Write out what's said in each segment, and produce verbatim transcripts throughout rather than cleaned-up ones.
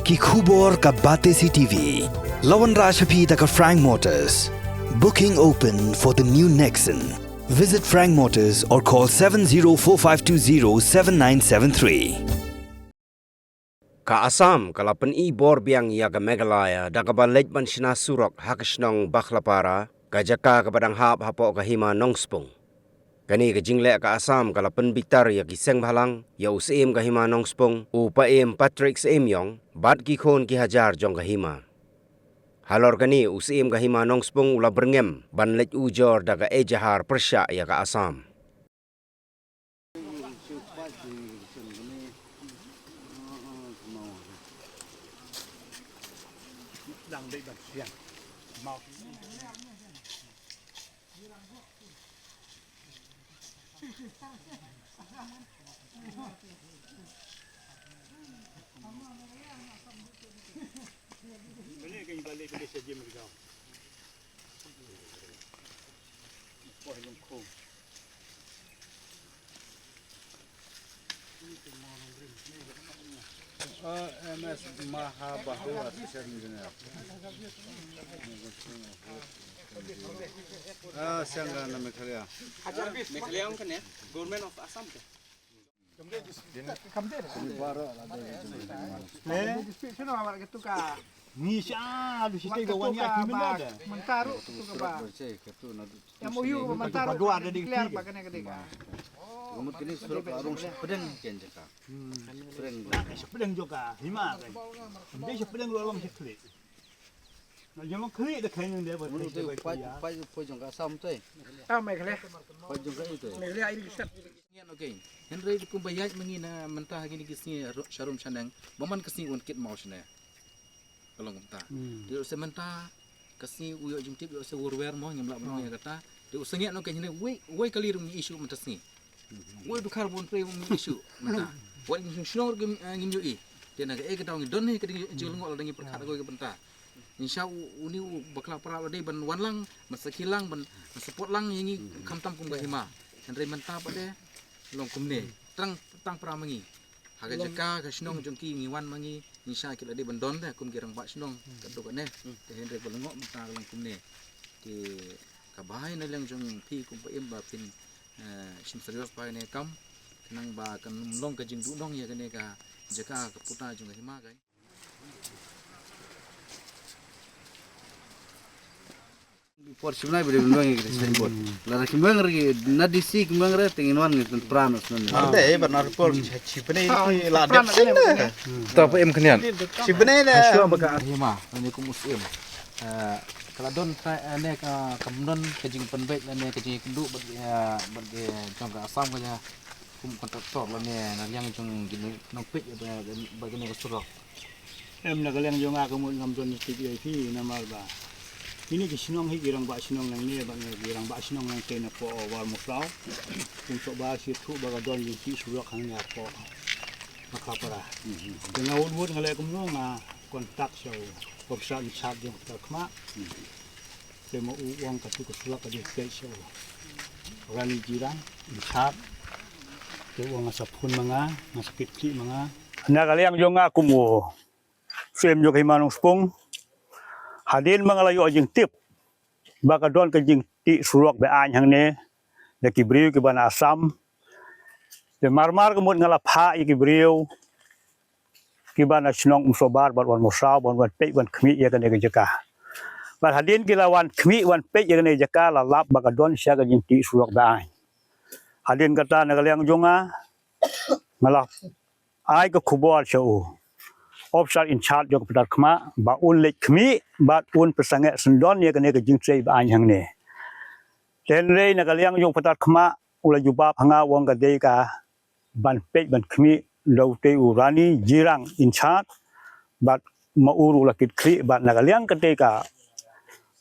Ki khubor ka Batesi T V. La wanrah sha phi da ka Frank Motors. Booking open for the new Nexon. Visit Frank Motors or call seven zero four five two zero seven nine seven three. Ka Assam ka la pyni bor biang ïa ka Meghalaya da kaba leit ban shna surok ha ka shnong Bakhlapara, ka jaka kaba dang hap hapoh ka hima Nongspung. Kane ka jingleh ka Assam ka la pynbitar ïa ki seng bhalang, ïa u Syiem ka hima Nongspung, u Paiem Patrick Syiemiong, bad ki khun ki hajar jong ka hima. Halor kane, u Syiem ka hima Nongspung u la byrngem ban leit ujor da ka ejahar pyrshah ïa ka Assam. Uh, M S Mahabahu, Assistant Engineer. Ah, Siang ka na Meghalaya. Meghalaya ong kane, Government of Assam te. Ngi sha du shi te ga wan ïa ki mynta da. Mynta ruh tu ka ba. M O U ba mynta ruh ba dua da declare ba kane ka dei ka. Ka mut kane surok la rung shapdeng ken jaka. Shapdeng jaka hima ka. Dei shapdeng ruh long shapdeng. Na jong long khlieh da kane de ba. Mut te pai pai pai jong ka Assam te. Ah, Meghalaya. Pai jong ka ite. Meghalaya irrigation. Ngian, okay. Hynrei kumba ïaid ma ngi na mynta ha kine ki sngi ro-, sharum shaneng, ba man ka sngi wan kit maw shane. Ka long kumta. Hmm. Te u se mynta ka sngi u ïoh jingtip, u se wurwer mo, ngim lah ban ong ïa kata. Te u se ngian, okay, hynrei wei, wei kali ruh ngi issue mynta sngi. Wei dkhar bun pre ngi issue mynta. Wat ngi shnong ruh ngim, eh, ngim ïohi. Te na ka, eh, ka daw ngi don hi ka ding jinglyngngoh lada ngi pyrkhat ko ka bynta. Ngi sha u, uni u Bakhlapara la dei ban wan lang, ban sakhi lang, ban, ban support lang ïa ngi khamtam kum ka hima. Hynrei mynta pat de long kumne. Tang, tang para ma ngi. Ha ka jaka ka shnong jong ki ngi wan ma ngi, ngi sha ki la dei ban don de kum ki rangbah shnong. Ka duk ne. Te hynrei ba lyngngoh mynta ka long kumne. Te kaba hai na liang jong phi kum Paiem ba phin, eh, shim serious ba ne kam. Khnang ba kan long ka jingduhnong ïa kane ka jaka ka puta jong ka hima ka. Por shim nai bide bide ngi kita signboard. Lada kim bang ri na D C kim bang ri tengin wan ngi tun pran us nan. Arte eh bar na por shim bide ki la dep sing na. Ta Paiem khnian. Shim bide na. Shwa ba ka hima ne kum u Syiem. Eh, ka la don ta, eh, ne ka, kam don ka jingpynbeit ne ka jingkynduh bad, eh, bad, eh, jong ka Assam ka ja. Kum kontraktor lane na liang jong ki nongpeit ba, ba kine ka surok. Em, na ka liang jong nga ka mut ngam don tip ïa phi namar ba kine ki shnong hi ki rangbah shnong nangne ba ngi ki rangbah shnong nangtei napoh Warmawsaw. Kumjuh ba shi thuh ba ka don jingtih surok hangne hapoh Bakhlapara. Te nga wut wut nga leh kumno nga kontak sha u officer in charge jong ka Khmah. Te ma u ong katu ka surok ka dei peit sha u Rani Jirang in charge. Te u ong nga sa phone ma nga, nga sa kit kit ma nga. Na ka liang jong nga kum u Syiem jong ka hima Nongspung. Hadien ba nga la ïoh jingtip ba ka don ka jingtih surok be-aiñ hangne da ki briew kiba na Assam. Te mar mar ka mut nga la phah ïa ki briew kiba na shnong Umsohbar bad Warmawsaw ban wan peit wan khmih ïa kane ka jaka. Bad hadien ki la wan khmih wan peit ïa kane ka jaka la lap ba ka don sha ka jingtih surok be-aiñ. Hadien kata na ka liang jong nga nga la ai ka khubor sha u officer in charge jong ka Patar Khmah ba un leit khmih bad un pynsangeh syndon ïa kane ka jingtrei ba-aiñ hangne. Te hynrei na ka liang jong u Patar Khmah u la jubab ha nga u ong ka dei ka ban peit ban khmih da utei u Rani Jirang in charge bad ma u ruh u la kit khlieh bad na ka liang katei ka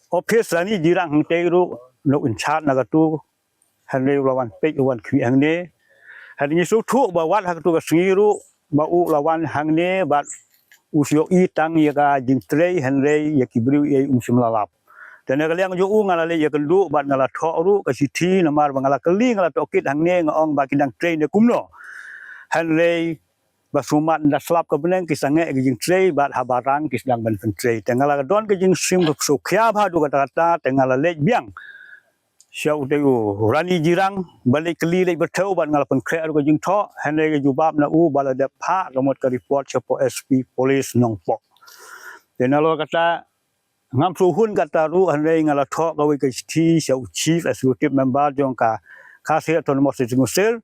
office Rani Jirang hangtei ruh na u in charge na katu hynrei u la wan peit u wan khmih hangne. Hynrei ngi sngewthuh ba wat ha katu ka sngi ruh ba u la wan hangne bad u shu ïohi tang ïa ka jingtrei hynrei ïa ki briew ïa um shym la lap. Te na ka liang jong u nga la leit ïakynduh bad nga la thoh ruh ka shithi namar ba nga la kylli nga la tohkit hangne nga ong ba ki dang trei ne kumno. Hynrei ba sumar da slap ka bneng ki sangeh ka jingtrei bad haba rang ki sdang ban pyntrei. Te nga la don ka jingsim ka psu khia bha du kata kata te nga la leit biang sha u te u Rani Jirang ba leit kylli leit byrtheu bad nga la pynkhreh du ka jingthoh hynrei ka jubab na u ba la dep phah ka mut ka report sha po S P police Nongpoh. Te na lo kata ngam shu hun kata ruh hynrei nga la thoh kawei ka chithi sha u Chief Executive Member jong ka Khasi Autonomous District Council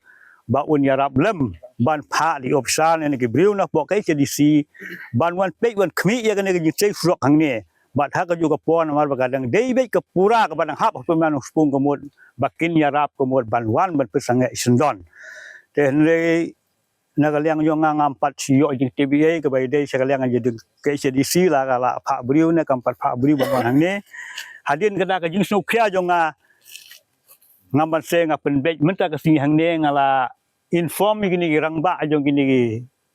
ba un ïarap lem ban phah da ki ophisar ne ki briew na poh K H A D C ban wan peit wan khmih ïa kane ka jingtrei surok hangne. Bad ha kajuh ka por namar ba ka dang dei beit ka pura kaba dang hap ha pynman u spung ka mut ba kin ïarap ka mut ban wan ban pynsangeh syndon. Te hynrei na ka liang jong nga ngam pat shu ïoh jingtip ei kaba ïadei sha ka liang jong ka K H A D C la ka la phah briew ne kam pat phah briew ban wan hangne. Hadien kata ka jingsngewkhia jong nga ngam ban se nga pynbeit mynta ka sngi hangne nga la inform ïa kine ki rangbah jong kine ki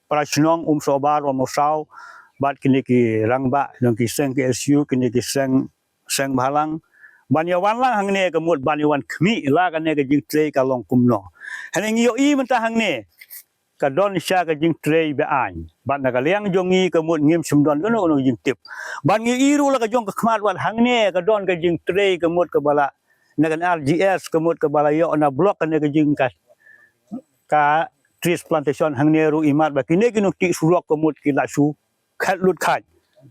para shnong Umsohbar Umrangsaw bad kine ki rangbah jong ki seng K S U kine ki seng seng bhalang ban ïa wan lang hangne ka mut ban ïa wan khmih la kane ka jingtrei ka long kumno. Hynrei ngi ïohi mynta hangne ka don sha ka jingtrei be-aiñ bad na ka liang jong ngi ka mut ngim shym don kano kano jingtip. Bad ngi ïohi ruh la ka jong ka khmat wat hangne ka don ka jingtrei ka mut kaba la na ka R G S ka mut kaba la ïoh na block kane ka jing ka ka trees plantation hangne ruh imat ba kine ki nongtih surok ka mut ki la shu khat lut khat.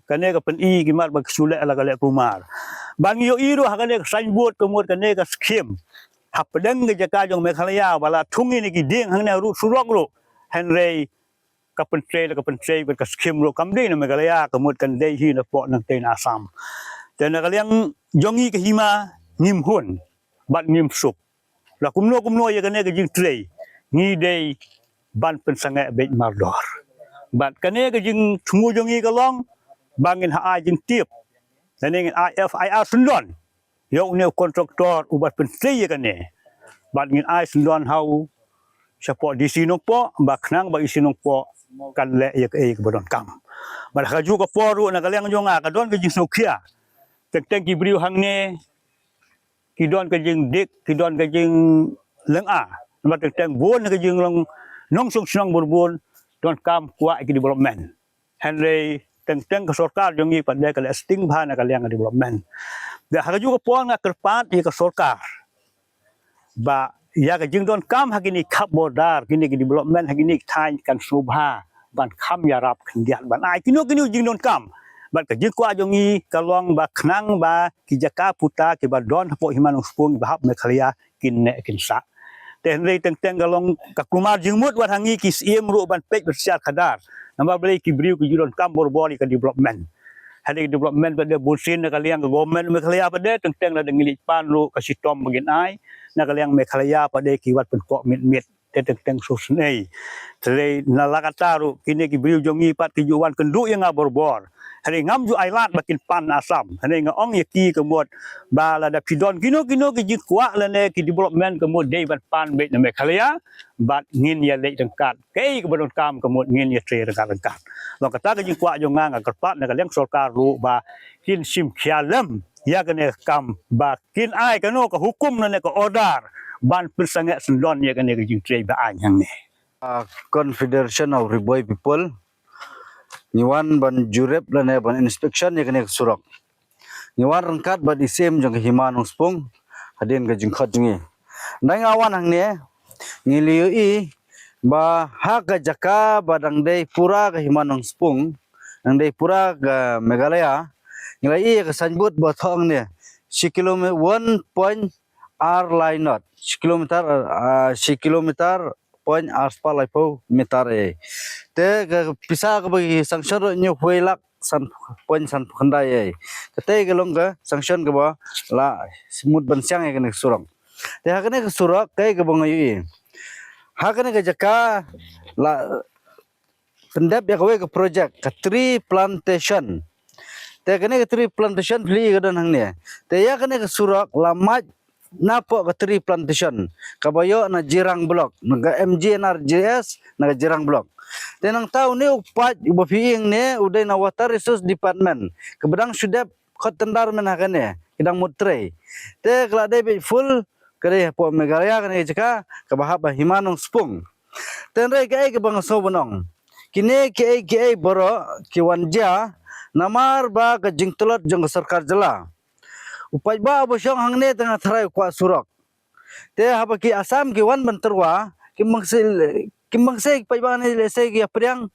Kane ka pyni ki mat ba ki shu leh la ka leh kumar. Bad ngi ïohi ruh ha kane ka signboard ka mut kane ka skim hapdeng ka jaka jong Meghalaya ba la thung ïa kine ki dieng hangne ruh surok ruh. Hynrei ka pyntrei la ka pyntrei bad ka skim ruh kam dei na Meghalaya ka mut kan dei hi na poh nangtei na Assam. Te na ka liang jong ngi ka hima ngim hun bad ngim suk. La kumno kumno ïa kane ka jingtrei ngi dei ban pynsangeh beit mardor. Bad kane ka jingthmu jong ngi ka long ba ngin ha ai jingtip. Lane ngin ai F I R syndon ïa une u kontraktor uba pyntrei ïa kane. Bad ngin ai syndon ha u shapoh D C Nongpoh ba khnang ba D C Nongpoh kan leh ïa kaei kaba donkam. Bad ha kajuh ka por ruh na ka liang jong nga ka don ka jingsngewkhia. Teng teng ki briew hangne ki don ka jingdik ki don ka jinglynga. Namar teng teng bun ka jinglong nongshong shnong bun bun donkam kwah ki development. Hynrei teng teng ka sorkar jong ngi pat de ka leh sting bha na ka liang ka development. Da ha kajuh ka por nga kyrpad ïa ka sorkar ba ïa ka jingdonkam ha kine ki khap border kine ki development ha kine ki thaiñ kan sngewbha ban kham ïarap khyndiat ban ai kino kino jingdonkam. Bad ka jingkwah jong ngi ka long ba khnang ba ki jaka puta kiba don hapoh Hima Nongspung ba hap Meghalaya kin neh kin sah. Te hynrei teng teng ka long ka kulmar jingmut wat ha ngi ki siem ruh ban peit ban siar khadar. Namar balei ki briew ki ju donkam bor bor ïa ka development. Hynrei development pat de bun sien na ka liang ka government Meghalaya pat de teng teng lada ngi leit pan ruh ka shitom ba ngin ai na ka liang Meghalaya pat de ki wat pynkoh mit mit. Te teng teng shu snei. Te na la kata ruh kine ki briew jong ngi pat ki ju wan kynduh ïa nga bor bor. Hynrei ngam ju ai lad ba kin pan Assam. Hynrei nga ong ïa ki ka mut ba lada phi don kino kino ki jingkwah lane ki development ka mut dei ban pan beit na Meghalaya bad ngin ïa leit ryngkat. Kaei kaba donkam ka mut ngin ïa trei ryngkat ryngkat. Long kata ka jingkwah jong nga nga kyrpad na ka liang sorkar ruh ba kin shim khia lem ïa kane ka kam ba kin ai kano ka hukum lane ka order ban pynsangeh syndon ïa kane ka jingtrei ba-aiñ hangne. Ah, Confederation of Ri Bhoi People ngi wan ban jurip lane ban inspection ïa kane ka surok. Ngi wan ryngkat bad i siem jong ka Hima Nongspung hadien ka jingkhot jong ngi. Nda nga wan hangne ngi la ïohi ba ha ka jaka ba dang dei pura ka Hima Nongspung dang dei pura ka Meghalaya ngi la ïohi ka signboard ba thoh hangne shi kilometer one point ar lai not shi kilometer ah, shi kilometer point ar spah laiphew meter ei. Te ka pisa kaba ki sanction ruh hynñiewphew lak san point san phew khyndai ei. Kata ka long ka sanction kaba la mut ban siang ïa kane ka surok. Te ha kane ka surok kaei kaba nga ïohi ha kane ka jaka la pyndep ïa kawei ka project ka tree plantation. Te kane ka tree plantation phi i ka don hangne. Te ïa kane ka surok la mad napoh ka tree plantation kaba ïoh na Jirang Block na ka M G N R G S na ka Jirang Block. Te nangta une u paip uba phi i hangne u dei na Water Resource Department kaba dang shu dep khot tender mynta kane ki dang mut trei. Te ka la dei beit full ka dei hapoh Meghalaya kane ka jaka kaba hap ha Hima Nongspung. Te hynrei kaei kaba nga sngew ban ong Kine kiei kiei baroh ki wan jia namar ba ka jingtlot jong ka sorkar jylla. U paidbah ba shong hangne te nga tharai u kwah surok. Te haba ki Assam ki wan ban tyrwa, kim bang se, kim bang se ki paidbah ne lehse ki ïa pdiang.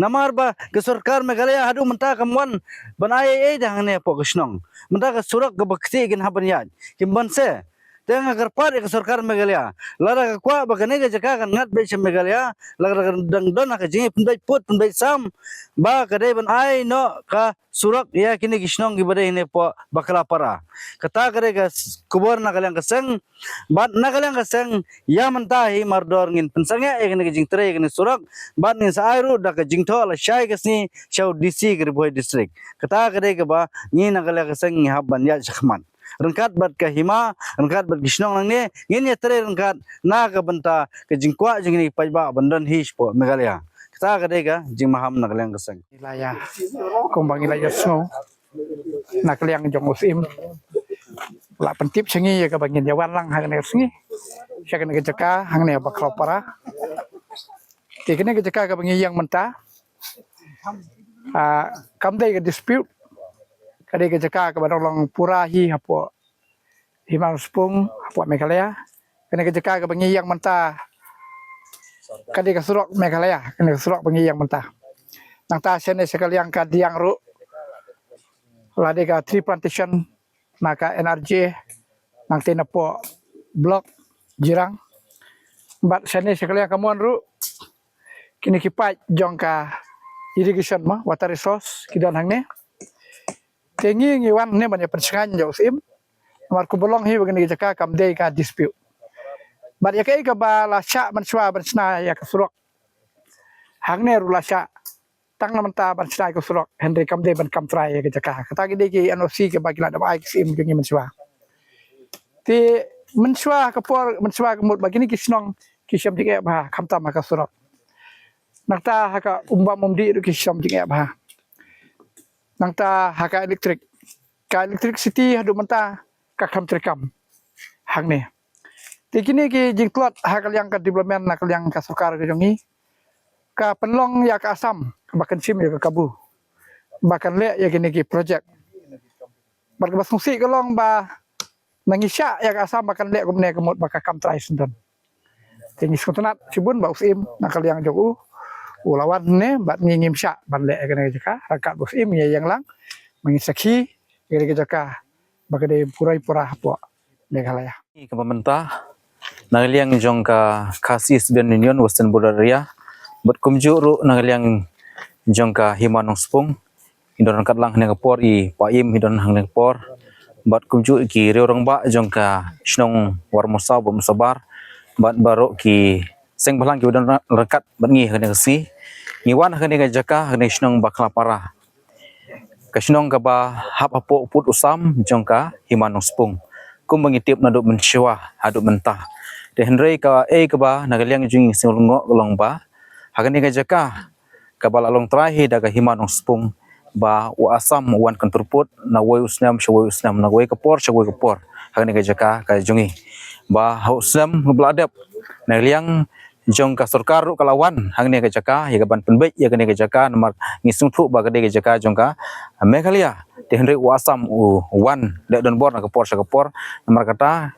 Namar ba ka sorkar Meghalaya haduh mynta kam wan ban ai ei ei da hangne hapoh ka shnong. Mynta ka surok kaba kti kin hap ban ïaid. Kim bang se. Te nga kyrpad ïa ka sorkar Meghalaya, lada ka kwah ba kane ka jaka kan ngat beit sha Meghalaya, lada ka dang don ha ka jingïapynbeit pud pynbeit sam, ba ka dei ban ai noh ka surok ïa kine ki shnong kiba dei hangne hapoh Baklapara. Kata ka dei ka s-, khubor na ka liang ka seng. Bad na ka liang ka seng, ïa mynta hi mardor ngin pynsangeh ïa kane ka jingtrei ïa kane ka surok. Bad ngin sa ai ruh da ka jingthoh lashai ka sngi sha u D C ka Ri Bhoi District. Kata ka dei kaba ngi na ka liang ka seng ngi hap ban ïaid shakhmat ryngkat bad ka hima, ryngkat bad ki shnong nangne, ngin ïatrei ryngkat na ka bynta ka jingkwah jong kine ki paidbah ban don hi shapoh Meghalaya. Kata ka dei ka jingmaham na ka liang ka seng. Ngi la ïa, kumba ngi la ïa sngew na ka liang jong u Syiem, la pyntip sha ngi ïa kaba ngin ïa wan lang ha kane ka sngi sha kane ka jaka hangne ha Baklapara. Te kane ka jaka kaba ngi ïeng mynta, ah, kam dei ka dispute, ka dei ka jaka kaba dang long pura hi hapoh Hima Nongspung, hapoh Meghalaya. Kane ka jaka kaba ngi ïeng mynta ka dei ka surok Meghalaya, kane ka surok ba ngi ïeng mynta. Nangta shane sha ka liang ka diang ruh la dei ka tree plantation na ka N R G, nangta napoh block Jirang. Bad shane sha ka liang ka mon ruh kine ki paip jong ka irrigation ma, water resource, ki don hangne. Te ngi ngi wan ne ban ïa pynshngaiñ ïa u Syiem. Namar kumba long hi ba kane ka jaka kam dei ka dispute. Bad ïa kaei kaba la shah mynshuwa ban shna ïa ka surok hangne ruh la shah tang na mynta ban shna ïa ka surok, hynrei kam dei ban kam trai ïa ka jaka. Kata ki dei ki N O C kiba ki la dep ai ki Syiem jong ngi mynshuwa. Te mynshuwa ka por, mynshuwa ka mut ba kine ki shnong ki shem jingeh bha khamtam ha ka surok. Nangta ha ka umbam umdih ruh ki shem jingeh bha. Nangta ha ka electric, ka electricity haduh mynta ka kham treikam hangne. Te kine ki jingtlot ha ka liang ka development na ka liang ka sorkar ka jong ngi, ka pynlong ïa ka Assam ba kan shim ïa ka kabu, ba kan leh ïa kine ki project. Bad kaba sngewsih ka long ba na ngi shah ïa ka Assam ba kan leh kumne ka mut ba ka kam trai syndon. Te ngi sngewtynnat shibun ba u Syiem na ka liang jong u u la wan ne bad ngi ngim shah ban leh ïa kane ka jaka, ryngkat ba u Syiem ngi ïeng lang ba ngi sakhi ïa kane ka jaka ba ka dei pura pura hapoh Meghalaya. Kaba mynta na ka liang jong ka Khasi Student Union Western Border Area bad kumjuh ruh na ka liang jong ka Hima Nongspung, i don ryngkat lang hangne ka por, i Paiem i don hangne ka por, bad kumjuh ki riew rangbah jong ka shnong Warmosaw bad Musabar, bad baroh ki seng bhalang kiba don ryngkat bad ngi hangne ka sngi. Ngi wan hangne ka jaka, hangne shnong Bakhlapara, ka shnong kaba hap hapoh pud u sam jong ka Hima Nongspung, kumba ngi tip naduh mynshuwa haduh mynta. Te hynrei kaei kaba na ka liang jong ngi sngewlyngngoh ka long ba ha kane ka jaka kaba la long trai hi da ka Hima Nongspung, ba u Assam u wan kyntur pud na wei u snem sha wei u snem, na wei ka por sha wei ka por ha kane ka jaka ka jong ngi. Ba ha u snem ba la dep, na ka liang jong ka sorkar ruh ka la wan hangne ka jaka ïa ka ban pynbeit ïa kane ka jaka, namar ngi sngewthuh ba ka dei ka jaka jong ka Meghalaya. Te hynrei u Assam u wan leh donbor na ka por sha ka por, namar kata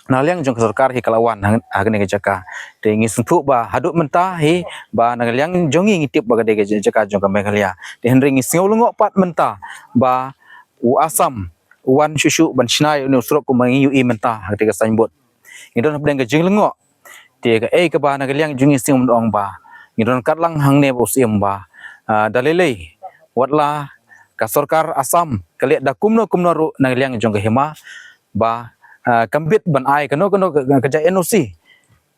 na ka liang jong ka sorkar hi ka la wan ha, ha kane ka jaka. Te ngi sngewthuh ba haduh mynta hi ba na ka liang jong ngi ngi tip ba ka dei ka jaka jong ka Meghalaya. Te hynrei ngi sngewlyngngoh pat mynta ba u Assam u wan shuh shuh ban shna ïa une u surok kumba ngi ïohi mynta ha kata ka signboard. Ngi don hapdeng ka jinglyngngoh. Te kaei kaba na ka liang jong ngi sngewlyngngoh ba ngi don ryngkat lang hangne bad u Syiem ba, ah, da lei lei wat la ka sorkar Assam ka leh da kumno kumno ruh na ka liang jong ka Hima ba, ah, kam bit ban ai kano kano ka, ka jait N O C.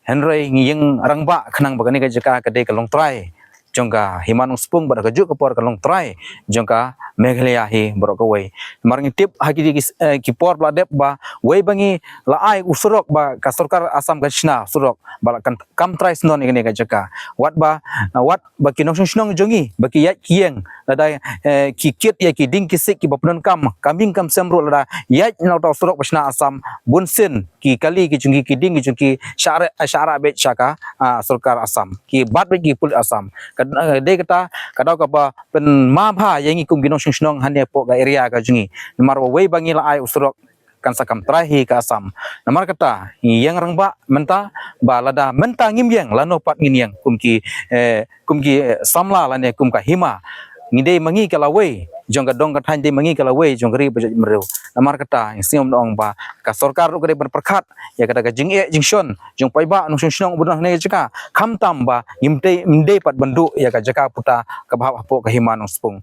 Hynrei ngi ïeng rangbah khnang ba kane ka jaka ka dei ka longtrai jong ka Hima Nongspung bad ha kajuh ka por ka longtrai jong ka Meghalaya hi baroh kawei. Namar ngi tip ha ki, ki, eh, ki por ba la dep ba wei ba ngi la ai u surok ba ka sorkar Assam ka shna surok ba la kan kam trai syndon ïa kane ka jaka. Wat ba, eh, wat ba ki nongshong shnong jong ngi ba ki ïaid ki ïeng lada, eh, ki kit ïa ki dieng ki siej kiba pyndonkam, kam ïing kam sem ruh lada ïaid na uta u surok ba shna Assam, bunsien ki kali ki jong ki, ki dieng ki jong ki shah rah, shah rah beit sha ka, ah, sorkar Assam, ki bat beit ki pulit Assam. Eh, dei kata ka daw kaba pynmabha ïa ngi kum ki nongshong shnong hangne hapoh ka area ka jong ngi. Namar ba wei ba ngi la ai u surok kan sa kam trai hi ka Assam. Namar kata ngi ïeng rangbah mynta ba lada mynta ngim ïeng lano pat ngin ïeng kum ki, eh, kum ki, eh, samla lane kum ka hima. Ngi dei ma ngi ka lawei jong ka dong ka thaiñ, dei ma ngi ka lawei jong ka ri ba jait bynriew. Namar kata ngi sngew ban ong ba ka sorkar ruh ka dei ban pyrkhat ïa kata ka jingeh jingshon jong paidbah nongshong shnong ba don hangne ka jaka, khamtam ba ngim dei, ngim dei pat ban duh ïa ka jaka puta kaba hap hapoh ka hima Nongspung.